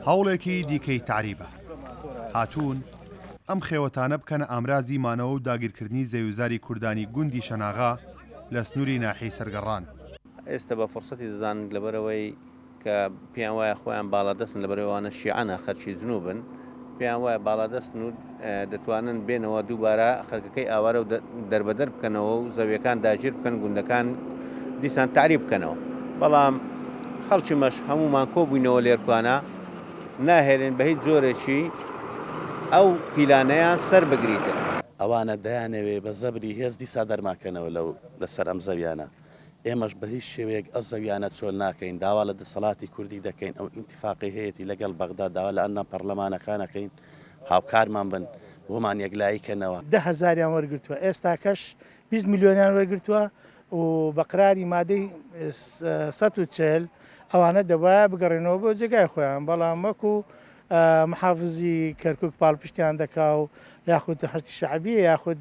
هەوڵێکی دیکەی تەعریبە. هاتوون ئەم خێوەتانە بکەنە ئامرازی مانەوە و داگیرکردنی زەویوزاری کوردانی گوندی شەناغە لە سنووری ناحیەی سەرگەڕان. ئێستە بە فرسەتی دەزانن لەبەرئەوەی کە پێیان وایە خۆیان باڵادەستن لەبەرئەوەی ئەوانە شیعەنە خەرکی جنوبن پێیان وایە باڵادەستن و دەتوانن بێنەوە دووبارە خەرکەکەی ئاوارە و دەربەدەر بکەنەوە و زەویەکان داگیر بکەن گوندەکان دیسان تەعریب بکەنەوە بەڵام خەڵکی مەش هەموومان کۆبووینەوە لێرکوانە ناهێلین بە هیچ جۆرێکی ئەو پیلانەیان سەر بگریتن. ئەوانە دەیانەوێ بە زەبری هێز دیسا دەرمانکەنەوە لەو لەسەر ئەم زەویانە. ئێمەش بە هیچ شێوەیەک ئەو زەویانە چۆل ناکەین، داوا لە دەسەڵاتی کوردی دەکەین ئەو ئینتیفاقەی هەیەتی لەگەڵ بەغدا داوا لە ئەندام پەڕلەمانەکان ئەکەین هاوکارمان بن بۆمان یەکلایی کەنەوە. دە هەزاریان وەرگرتووە ئێستاکەش 20 ملیۆنیان وەرگرتووە و بە قراری مادەی 140 ئەوانە دەبایە بگەڕێنەوە بۆ جێگای خۆیان بەڵام وەکو محافزی کەرکوک پاڵپشتیان دەکا و یاخود حەشدی شەعبیە یاخود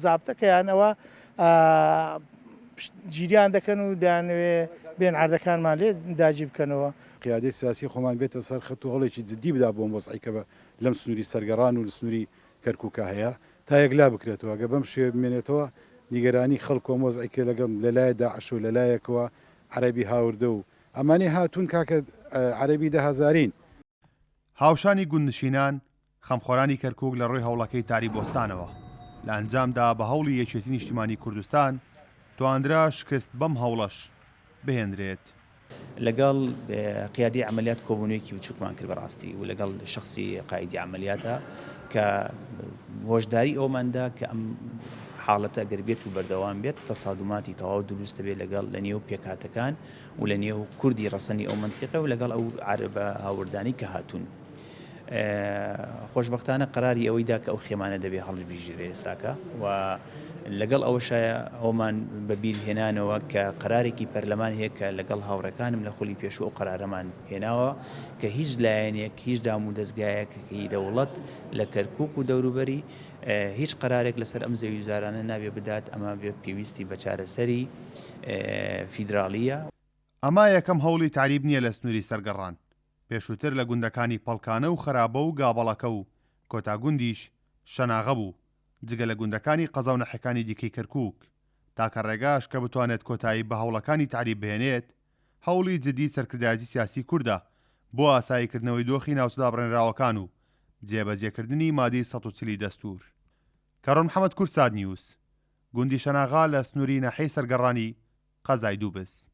زابتەکەیان ئەوە پشتگیریان دەکەن و دەیانەوێ بێن عەردەکانمان لێ داگیر بکەنەوە. قیادەی سیاسی خۆمان بێتە سەر خەت و هەوڵێکی جدی بدا بۆ ئەم وەزعەی کە لەم سنووری سەرگەڕان و لە سنووری کەرکووکا هەیە تا یەکلا بکرێتەوە. گەر بەم شێوەیە بمێنێتەوە نیگەرانی خەڵک و ئەم وەزعەی کە لەگەڵ لە لایە داعش و لە لایەکەوە عەرەبی هاوردە و ئەمانەی هاتوون کاکە عەرەبی دەهەزارین. هاوشانی گوندنشینان، خەمخۆرانی کەرکوک لە ڕووی هەوڵەکەی تاری بۆستانەوە، لە ئەنجامدا بە هەوڵی یەکێتی نیشتیمانی کوردستان توانرا شکست بەم هەوڵەش بهێنرێت. لەگەڵ قیادەی عەمەلیات کۆبوونەوەیەکی بچووکمان کرد بەڕاستی و لەگەڵ شەخسی قائیدی عەمەلیاتە کە هۆشداری ئەومان دا کە ئەم حاڵەتە گەر بێت و بەردەوام بێت تەسادوماتی تەواو دروست دەبێت لەگەڵ لە نێو پێکهاتەکان و لە نێو کوردی ڕەسەنی ئەو مەنتیقە و لەگەڵ ئەو عەرەبە هاوردانەی کە هاتوون. خۆشبەختانە قەراری ئەوەی دا کە ئەو خێمانە دەبێ هەڵبژیرێ ئێستاکە و لەگەڵ ئەوەشا ئەومان بە بیر هێنانەوە کە قەرارێکی پەرلەمان هەیە کە لەگەڵ هاوڕێکانم لە خولی پێشوو ئەو قەرارەمان هێناوە کە هیچ لایەنێک هیچ دام و دەزگایەک هی دەوڵەت لە کەرکووک و دەوروبەری هیچ قەرارێک لەسەر ئەم زەوی و زارانە نابێ بدات ئەمە پێویستی بە چارەسەری فیدراڵییە. ئەمە یەکەم هەوڵی تەعریب نییە لە سنووری سەرگەڕان، پێشووتر لە گوندەکانی پەڵکانە و خەرابە و گابەڵەکە و کۆتا گوندیش شەناغە بوو، جگە لە گوندەکانی قەزا و ناحیەکانی دیکەی کەرکووک، تاکە ڕێگاش کە بتوانێت کۆتایی بە هەوڵەکانی تەعریب بهێنێت، هەوڵی جددی سەرکردایەتی سیاسی کوردە بۆ ئاساییکردنەوەی دۆخی ناوچە دابڕێنراوەکان و جێبەجێکردنی مادەی 140 ی دەستوور. کارۆن محەمەد کوردسات نیوز، گوندی شەناغا لە سنووری ناحیەی سەرگەڕانی قەزای دووبز.